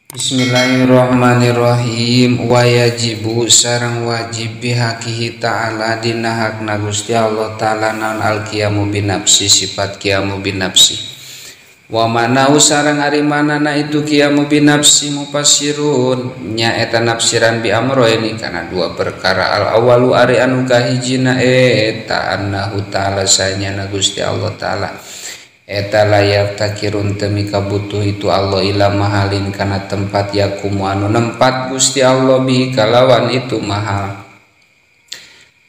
Bismillahirrahmanirrahim. Wa yajibu sareng wajib bihaqihi ta'ala dina hakna Gusti Allah ta'ala naon al-qiyamu binafsi sifat qiyamu binafsi. Wa manau sareng ari manana itu qiyamu binafsi mufassirun nya eta nafsiran bi amroini kana dua perkara. Al awalu ari anu kahijina eta annahu ta'ala sanyana Gusti Allah ta'ala eta layak takirun temi kabutuh itu Allah ila mahalin kana tempat yakumu anu nempat Gusti Allah bihi kalawan itu mahal.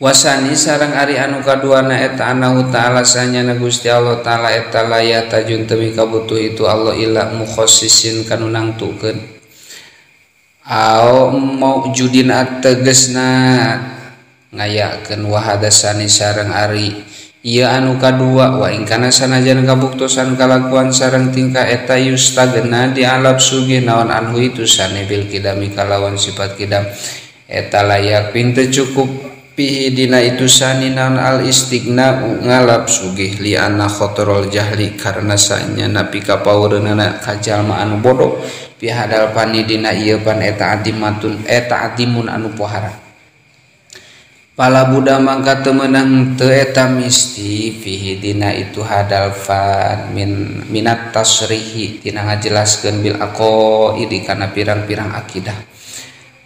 Wasani sareng ari anu kaduana eta anahu ta'ala sanyana Gusti Allah ta'ala eta layak tajun temi kabutuh itu Allah ila mukhassisin kanu nangtukeun au maujudin ategesna ngayakeun wahadasani sareng ari ieu anu kadua wa ing kana sanajan kabuktosan kalakuan sareng tingkah eta yustagna dialap sugih naon anhu itu sane bil kidami kalawan sifat kidam eta layak pinte cukup pihi dina itu sani naon al istigna ngalap sugih li anna khotorol jahli karena sanyana pikapaureunana ka jalma anu bodoh pihadal pani dina ieu pan eta adimatun eta adimun anu pohara. Pala Buddha mangka temenang teu eta misti fihi dina itu hadal fan min minat tasrihi tina ngajelaskeun bil aqaidi kana pirang-pirang akidah.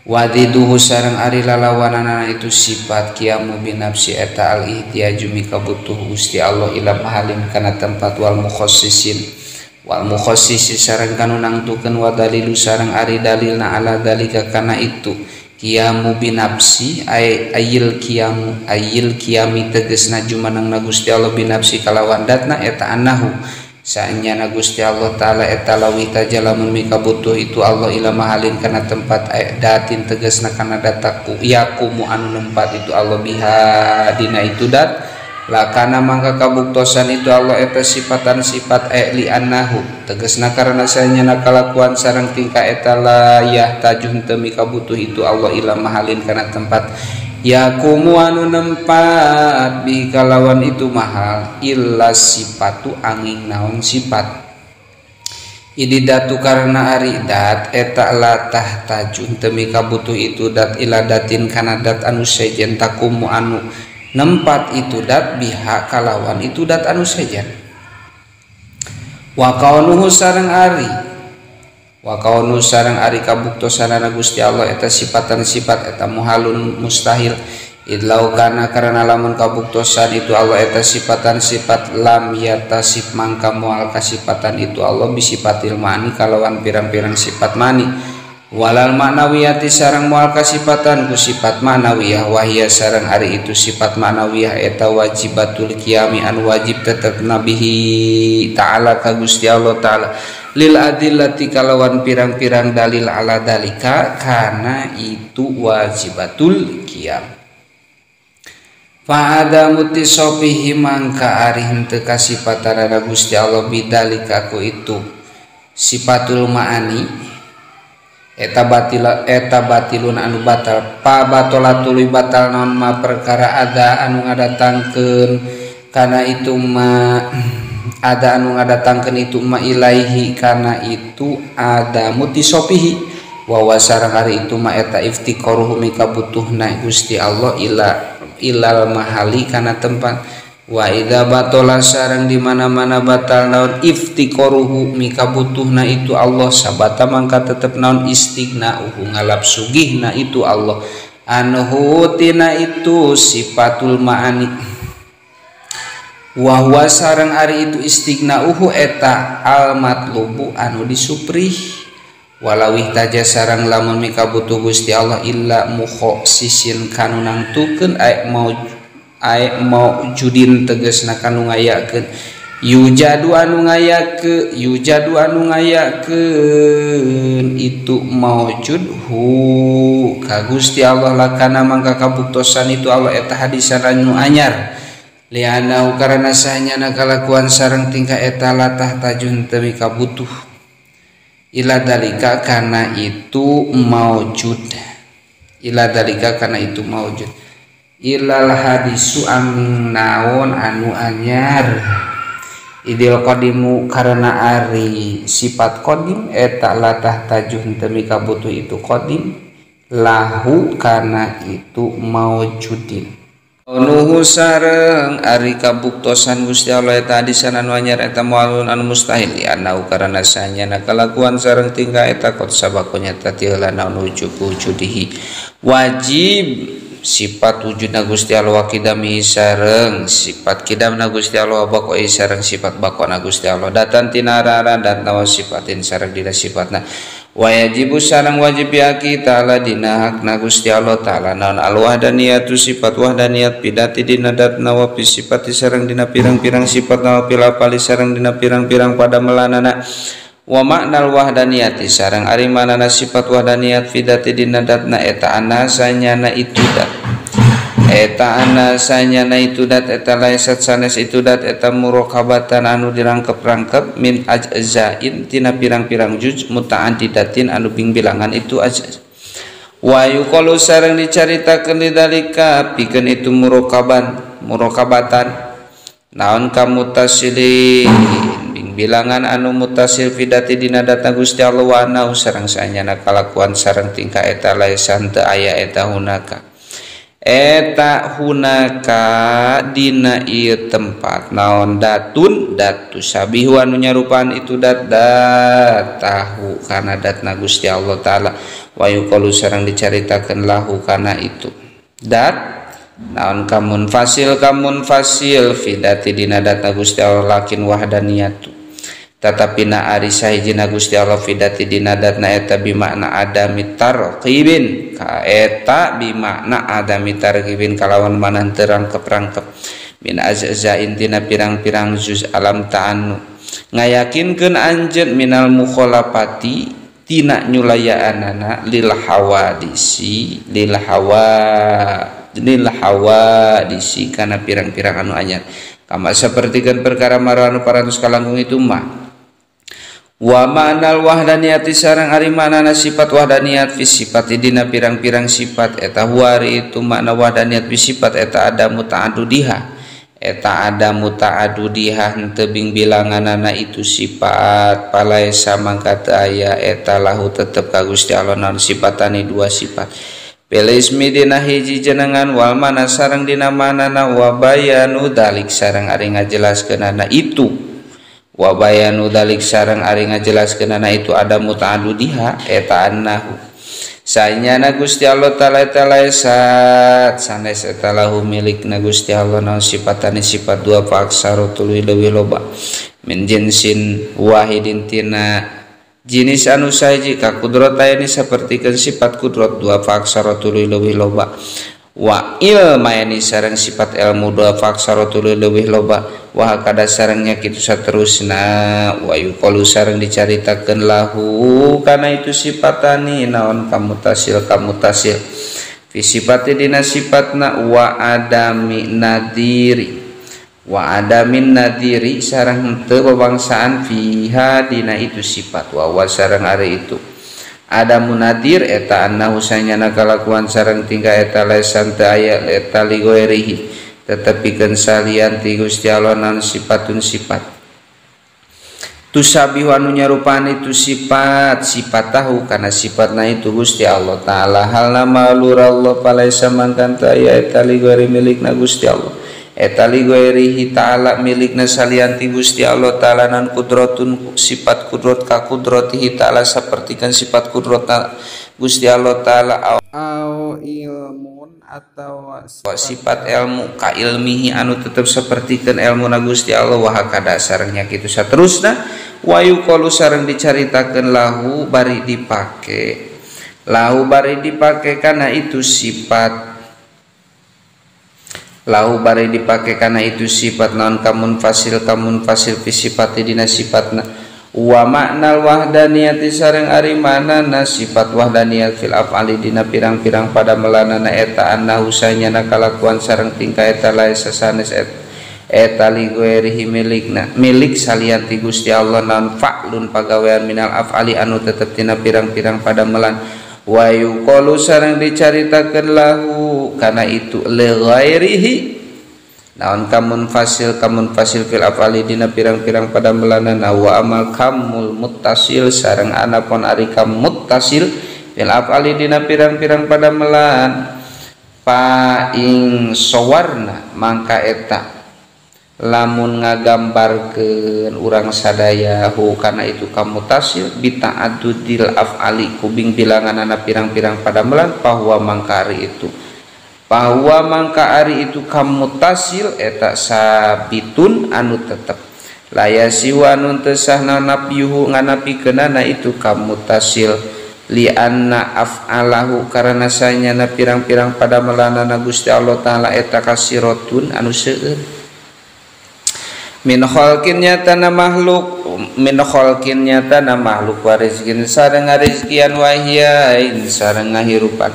Wadiduhu sareng ari lalawanana itu sifat qiyamu binafsi eta al ihtiyaju mikabutuh Gusti Allah ila mahalin kana tempat wal mukhassisin wal mukhassisi sareng kanu nangtukeun wa dalilu sareng ari dalilna ala dalika kana itu qiyamu binafsi ayil qiyamu ayil qiyami tegesna jumenengna Gusti Allah binafsi kalawan datna eta annahu saenyana Gusti Allah ta'ala eta lawih tajalamun mikabutuh itu Allah ila mahalin kana tempat datin tegesna kana dataku yakumu anu nempat itu Allah biha dina itu dat lakana mangka kabuktosan itu Allah eta sifatan sifat li annahu tegesna karena sanyana kalakuan sareng tingkah eta layah tajuh teu mikabutuh itu Allah ila mahalin kana tempat yakumu anu nempat bi kalawan itu mahal illa sifatu angin naon sifat ididatu karena ari dat eta latah tajuh teu mikabutuh itu dat ila datin kana dat anu sejen takumu anu nempat itu dat biha kalawan itu dat anu sejen. Wa kaunuhu sareng ari wa kaunu sareng ari kabuktosanana Gusti Allah eta sifatan sifat eta muhalun mustahil idlau kana karena lamun kabuktosan itu Allah eta sifatan sifat lam yatasif mangka moal kasifatan itu Allah bisifatil mani kalawan pirang-pirang sifat mani walal ma'nawiyati sareng moal kasifatan ku sifat ma'nawiyah wahia sareng ari itu sifat ma'nawiyah eta wajibatul qiyami anu wajib tetep nabihi ta'ala ka Gusti Allah ta'ala lil adillati kalawan pirang-pirang dalil ala dalika kana itu wajibatul qiyam. Fa adamu tisofihi mangka ari henteu kasifatanana Gusti Allah bidalika ku itu sifatul ma'ani eta batila eta batilun anu batal pa batola tuluy batal naon ma perkara ada anu ngadatangkeun kana itu ma ada anu ngadatangkeun itu ma ilaihi kana itu ada mutisopihi wa wasarang ari itu ma eta iftiqaruhu mikabutuhna Gusti Allah ila ilal mahali kana tempat wa idza batola sareng di mana-mana batal naon iftiqaruhu mikabutuhna itu Allah sabata mangka tetep naon istighnauhu ngalap sugihna itu Allah anhu tina itu sifatul ma'ani wa huwa sareng ari itu istighnauhu eta al matlubu anu disuprih walawih taja sareng lamun mikabutuh Gusti Allah illa mukhassisin kanu nangtukeun ae mau ae mau judin tegesna kanu ngayakeun yujadu anu ngayakeun yujadu anu ngayakeun itu maujud hu ka Gusti Allah lakana mangka kabuktosan itu Allah eta hadisan anu anyar lianau karena sahnyana kalakuan sareng tingkah eta latah tajun teu mikabutuh ila dalika kana itu maujud ila dalika kana itu maujud ilal hadisu ang naon anu anyar Idil qadimu karena ari sifat qadim eta latah tajuh henteu mikabutuh itu qadim lahu kana itu maujudin. Nuhu sareng ari kabuktosan Gusti Allah eta hadisan anu anyar eta moalun anu mustahil ya nau karena sanyana kalakuan sareng tingkah eta kot sabakonya tati heula naon wujudihi wajib sifat wujudna Gusti Allah kidami sareng sifat kidamna Gusti Allah baqoi sareng sifat baqona Gusti Allah datan tina arana dan nawa sifatin sareng dina sifatna wajibu sareng wajib yaki ta'ala dina hakna Gusti Allah ta'ala naon alwahdaniyatu sifat wahdaniyat pidati dina datna wa fi sifati sareng dina pirang-pirang sifat wa fil afali sareng dina pirang-pirang pada melanana wa ma'nal wahdaniyati sareng ari manana sifat wahdaniyat fidati dina datna eta anasanyana itu dat eta anasanyana itu dat eta laisat sanes itu dat eta murokabatan anu dirangkep-rangkep min ajzain tina pirang-pirang juz muta'addidatin anu bingbilangan itu ajza wa yuqalu sareng dicaritakeun lidalika pikeun itu murokabatan naon kamutasilin bilangan anu mutasil fidati dina data Gusti Allah wa annahu sareng sanyana kalakuan sareng tingkah eta laisan teu aya eta hunaka dina ieu tempat naon datun datu sabihu anu nyarupaan itu dat datahu kana datna Gusti Allah taala wa yuqalu sareng dicaritakeun lahu kana itu dat naon kamun fasil fidati dina datna Gusti Allah lakin wahdaniyatu tetapi na ari sahijina Gusti Allah fidati dina datna eta bimakna adami tarqibin ka eta bimakna adami tarqibin kalawan manah terangkep-rangkep min ajzain tina pirang-pirang juz alam ta'annu ngayakinkeun anjeun minal mukhalafati tina nyulayaanana lil hawadisi lil hawadisi kana pirang-pirang anu anyar kama sapertikeun perkara maranu parantos kalangkung itu mah wa ma'nal wahdaniyati sareng ari maknana sifat wahdaniyat fi sifati dina pirang-pirang sifat eta huari itu makna wahdaniyat fi sifat eta ada muta'addudiha henteu bingbilanganana itu sifat palaesa mangka teu aya eta lahu tetep ka Gusti Allah naon sifatane dua sifat Belismi dina hiji jenengan wal mana sareng dina manana wa bayanu dalik sareng ari ngajelaskeunana itu wa bayanu dalik sareng ari ngajelaskeunana itu ada muta'addudiha eta annahu sanyana Gusti Allah ta'ala eta laesat sanes eta lahu milikna Gusti Allah naon sifatane sifat dua fa aksaro tuluy leuwih loba min jinsin wahidin tina jinis anu sahiji ka kudrat ini sapertikeun sifat kudrat dua fa aksara tuluy leuwih loba wa ilma ini sareng sifat ilmu dua fa aksara tuluy leuwih loba wa hakada sarengnya kitu saterusna wa yuqalu sareng dicaritakeun lahu kana itu sifatani naon kamutasil fi sifati dina sifatna wa adami nadiri wa adamin nadiri sareng henteu babangsaan fiha dina itu sifat wa sareng ari itu adamu nadir eta annahu sanyana kalakuan sareng tingkah eta lesan teu aya eta li ghairihi tetepikeun salian ti Gusti Allah naon sifatun sifat tusabihu anu nyarupaan itu sifat sifat tahu kana sifatna itu Gusti Allah taala halna malur Allah palaesa mangkan teu aya eta li ghairi milikna Gusti Allah eta li ghairihi ta'ala milikna salian ti Gusti Allah ta'ala nan kudratun sifat kudrat ka kudratihi ta'ala sapertikeun sifat kudratna Gusti Allah ta'ala au ilmun atau sifat ilmu ka ilmihi anu tetep sapertikeun elmuna Gusti Allah wa hakada sarengnya kitu saterusna wa yuqalu sareng dicaritakeun lahu bari dipake kana itu sifat lahu bari dipake kana itu sifat naon kamun fasil fi sifati dina sifatna wa ma'nal wahdaniyati sareng ari manana sifat wahdaniyat fil af'ali dina pirang-pirang pada melanana eta annahu sanyana kalakuan sareng tingkah eta laesa sanes eta li ghairihi milikna milik salian ti Gusti Allah naon fa'lun pagawean minal af'ali anu tetep tina pirang-pirang pada melan wa yuqalu sareng dicaritakeun lahu kana itu li ghairihi Naon kamun fasil fil afali dina pirang-pirang pada melanana wa amal kamul muttasil sareng anapun ari kam muttasil fil afali dina pirang-pirang pada melan fa ing sawarna mangka eta lamun ngagambarkeun urang sadaya hu kana itu kam muttasil bi ta'addudil afali kubing bilanganana pirang-pirang pada melan bahwa mangka ari itu bahwa mangka ari itu kamutasil eta sabitun anu tetep laya siwa nun teu sahna napyuhu nganapikeunana itu kamutasil li anna af'alahu karena sanyana pirang-pirang pada melanana Gusti Allah taala eta kasiratun anu seueur min khalqin nyatana makhluk min khalqin nyatana makhluk wa rizqin sareng rizkian wahyain sareng ngahirupan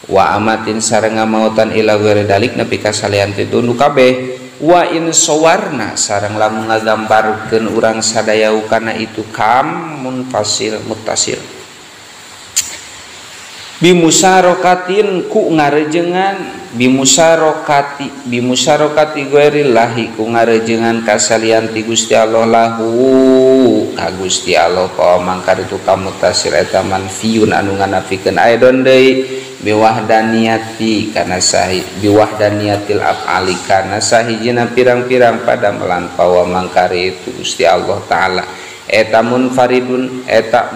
wa amatin sareng mautan ila ghairi dalik nepi ka salian ti nu kabeh wa in sawarna sareng lamun ngagambarkeun urang sadaya kana itu kam munfasil muttasil bimusyarokatin ku ngarejengan bimusyarakati ghairillahi ku ngarejengan kasalian ti Gusti Allah lahu ka Gusti Allah pa mangkar itu kam muttasil eta manfiun anu nganafikeun aidon deui biwahdaniyati kana sahi biwahdaniyatil af'ali kana sahijina pirang-pirang pada melampawa mangkari itu Gusti Allah taala eta munfaridun eta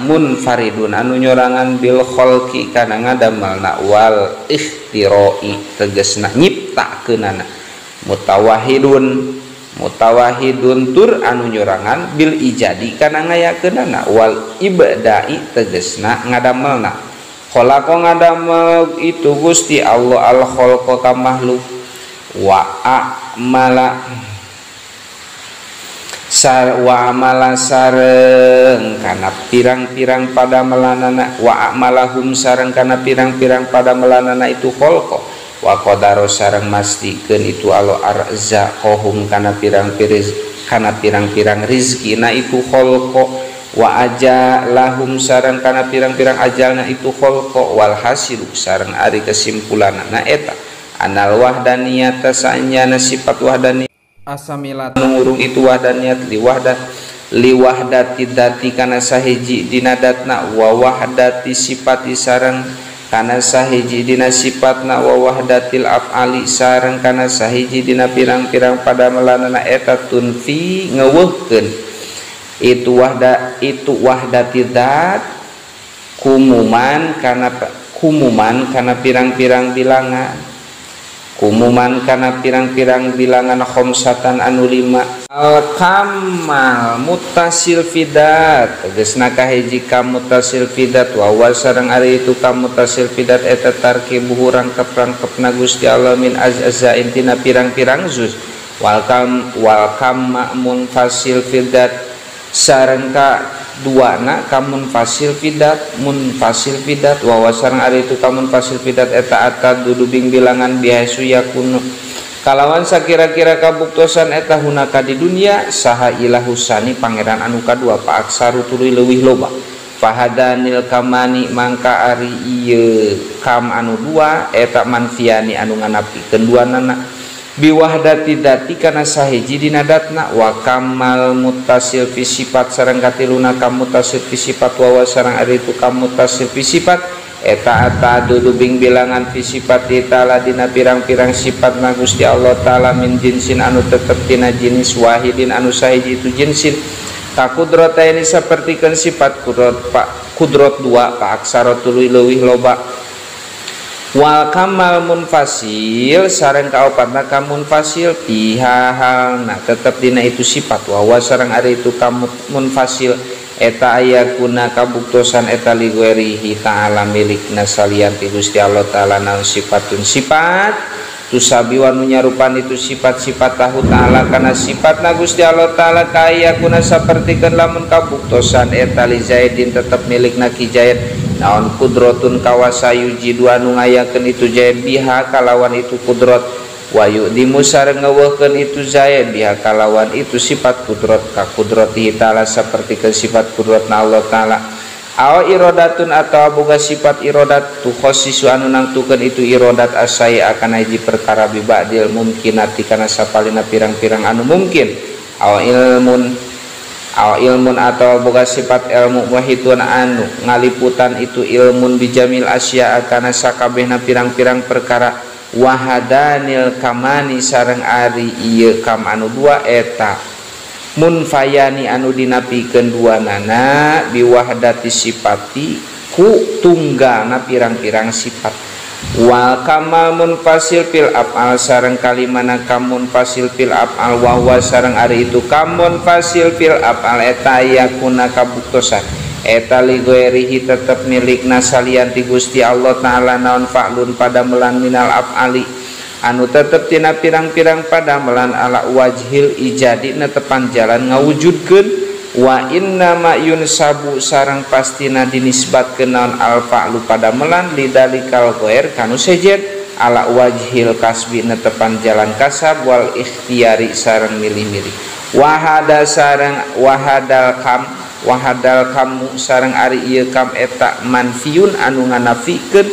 munfaridun anu nyorangan bil khalqi kana ngadamelna wal ikhtiroi tegasna nyiptakeunana mutawahidun tur anu nyorangan bil ijadi kana ngayakeunana wal ibda'i tegasna ngadamelna khalaqo ngadamel itu Gusti Allah al khalqa ka makhluk wa a'mala wa amala sareng kana pirang-pirang pada melanana wa a'malahum sareng kana pirang-pirang pada melanana itu khalqa wa qadaro sareng mastikeun itu Allah arzaqahum kana pirang-pirang rizkina itu khalqa wa ajalahum sareng kana pirang-pirang ajalna itu khalqa wal hasilu sareng ari kesimpulanana eta anal wahdaniyata sanyana sifat wahdaniyat asamilat ngurung itu wahdaniyat liwahdati dati kana sahiji dina datna wa wahdati sifati sareng kana sahiji dina sifatna wa wahdatil af'ali sareng kana sahiji dina pirang-pirang pada melanana eta tunfi ngeuweuhkeun itu wahdati dzat kumuman kana pirang-pirang bilangan kumuman kana pirang-pirang bilangan khomsatan anu lima al kamal muttasil fidat tegasna kahiji kam muttasil fidat wa wa sareng ari itu kam muttasil fidat eta tarkibuhu rangkep-rangkepna Gusti Allah min azzain tina pirang-pirang juz wal kam munfasil fidat sareng ka duana kamun fasil fidat munfasil fidat wa sareng ari itu kamun fasil fidat eta ata dudubing bilangan bihasu yakunu kalawan sakira-kira kabuktosan eta hunaka di dunia saha ilahusani pangeran anu kadua paaksaru tuluy leuwih loba fahadanil kamani mangka ari ieu kam anu dua eta manfiani anu nganapikeun duanana biwahdati dati kana sahiji dina datna wa kamal muttasil fi sifat sareng katiluna kam muttasil fi sifat wa sareng ari itu kam muttasil fi sifat eta ata dudubing bilangan fi sifat ta'ala dina pirang-pirang sifatna Gusti Allah taala min jinsin anu tetep tina jenis wahidin anu sahiji itu jinsin kakudrata ini sapertikeun sifat kudrat pak kudrat dua pa aksara tuluy leuwih loba wal kamal munfasil sareng kaopatna kam munfasil pihahalna tetep dina itu sifat wa sareng ari itu kam munfasil eta aya kuna kabuktosan eta li ghairihi ta'ala milikna salian ti Gusti Allah taala naon sifatun sifat tusabi wa nyarupan itu sifat-sifat tahu ta'ala kana sifatna Gusti Allah taala kaya kuna sapertikeun lamun kabuktosan eta li Zaidin tetep milikna Ki Zaid naon kudrotun kawasa yujidu anu ngayakeun itu Zaid biha kalawan itu kudrot wa yu'dimu sareng ngeuweuhkeun itu Zaid biha kalawan itu sifat kudrot ka kudratihi ta'ala sapertikeun sifat kudrotna Allah taala Aw irodatun atawa boga sifat irodat tukhassisu anu nangtukeun itu irodat asai akan hiji perkara bibadil mumkinati kana sapalina pirang-pirang anu mungkin. Aw ilmun atawa boga sifat ilmu wahidun anu ngaliputan itu ilmun bijamil asya kana sakabehna pirang-pirang perkara wahadanil kamani sareng ari ieu kam anu dua eta munfayani anu dinapikeun duanana biwahdati sifati ku tunggalna pirang-pirang sifat wal kamal munfasil fil af'al sareng kalimana kam munfasil fil af'al wa huwa sareng ari itu kam munfasil fil af'al eta yakuna kabuktosan eta li ghairihi tetep milikna salian ti Gusti Allah taala naon fa'lun padamelan minal af'ali anu tetep tina pirang-pirang padamelan ala wajhil ijadi netepan jalan ngawujudkeun wa inna ma yunsabu sareng pastina dinisbatkeun naon al fa'lu padamelan lidalikal ghair kanu sejen ala wajhil kasbi netepan jalan kasab wal ikhtiyari sareng milih-milih wahada sareng wahadal kam wahadal kamu sareng ari ieu kam eta manfiun anu nganafikeun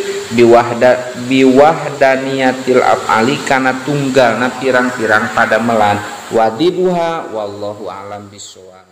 biwahdaniyatil af'ali kana tunggalna pirang-pirang padamelan wadiduha wallahu a'lam bissawab.